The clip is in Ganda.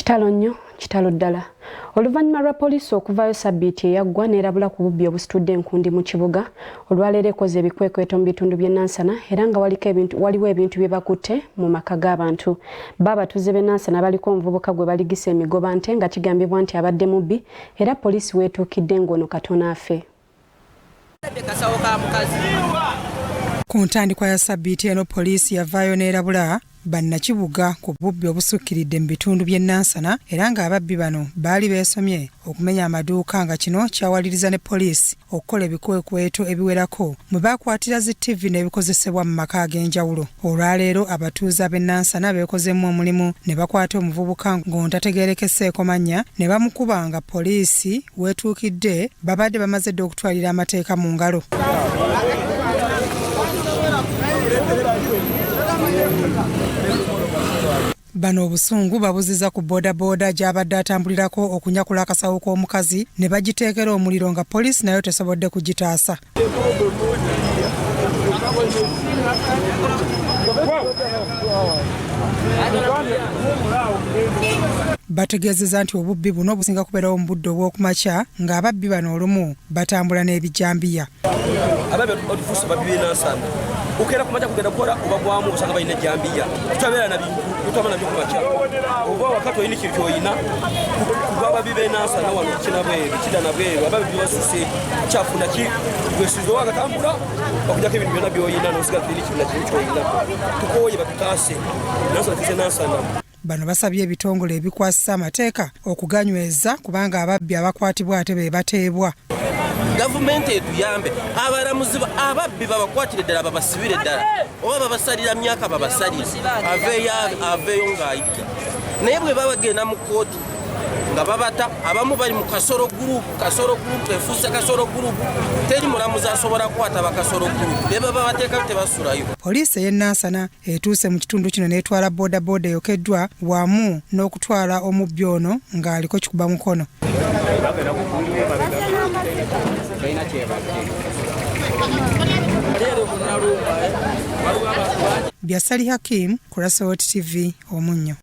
Kitalo nnyo, kitalo ddala. Oluvannyuma lwa poliisi okuvaayo sabbiiti eyaggwa n'erabula ku bubbi obusitudde enkundi mu kibuga, olwaleero ekoze ebikwekweto mu bitundu by'e Nansana era nga waliwo ebintu bye bakutte mu maka g'abantu. Bo abatuuze b'e Nansana baliko omuvubuka gwe baligisa emigoba nte nga kigambibwa nti abadde mubbi era poliisi weetuukidde ng'ono katono afe. Ku ntandikwa ya sabbiiti eno poliisi yavaayo n'erabula bannakibuga ku bubbi obusukkiridde mu bitundu by'e Nansana era ng'ababbi bano baali beesomye okumenya amaduuka nga kino kyawaliriza ne poliisi okukola ebikwekweto ebiwerako mwe baakwatira zi ttivvi n'ebikozesebwa mu maka ag'enjawulo. Olwaleero abatuuze ab'e Nansana beekozeemu omulimu ne bakwata omuvubuka ng'ono tategeerekeseeko mannya ne bamukuba nga poliisi weetuukidde babadde bamaze dda okutwalira amateeka mu ngalo. Bano obusungu babuziza ku bodaboda gy'abadde atambulirako okunyakula akasawo k'omukazi ne bagiteekera omuliro nga poliisi nayo tesobodde kugitaasa. Bategeezezza nti obubbi buno businga kubeerawo mu budde obw'okumakya ng'ababbi bano olumu batambula n'ebijambiya. Ababi otufuuse babbi b'enansana okeera kumakya kugenda kukola obagwamu osanga balina ejambiya tutabeera na bintu tutaba nabyo kumakya oba wakati olina ekintu kyolina kuba ababi b'enansana wano kinabweru kida nabweru ababi bibasuse kyafuna ki gwesiza owakatambula bakujako ebintu byonna byolina nosigala tolina ekintu nakimu kyolina tukooye batutaase nansana tuze nansana. Bano basabye ebitongole ebikwasisa amateeka okuganyweza kubanga ababbi abakwatibwa ate be bateebwa. Gavumenti etuyambe abalamuzi ababbi babakwatire ddala babasibire ddala oba babasalira myaka babasalire aveeyo aveeyo ng'ayigga naye bwe babagenda mu kkooti nga babata abamu bali mu kasolo gurupu kasolo gurupu efuuse kasolo gurupu teri mulamuzi asobola kukwata bakasolo gurupu ne baba bateekayo tebasulayo. Poliisi ey'e Nansana etuuse mu kitundu kino n'etwala bodaboda eyokeddwa wamu n'okutwala omubbi ono ng'aliko kikuba mukono. Bya Sali Hakim ku Rasowot TV Omunnyo.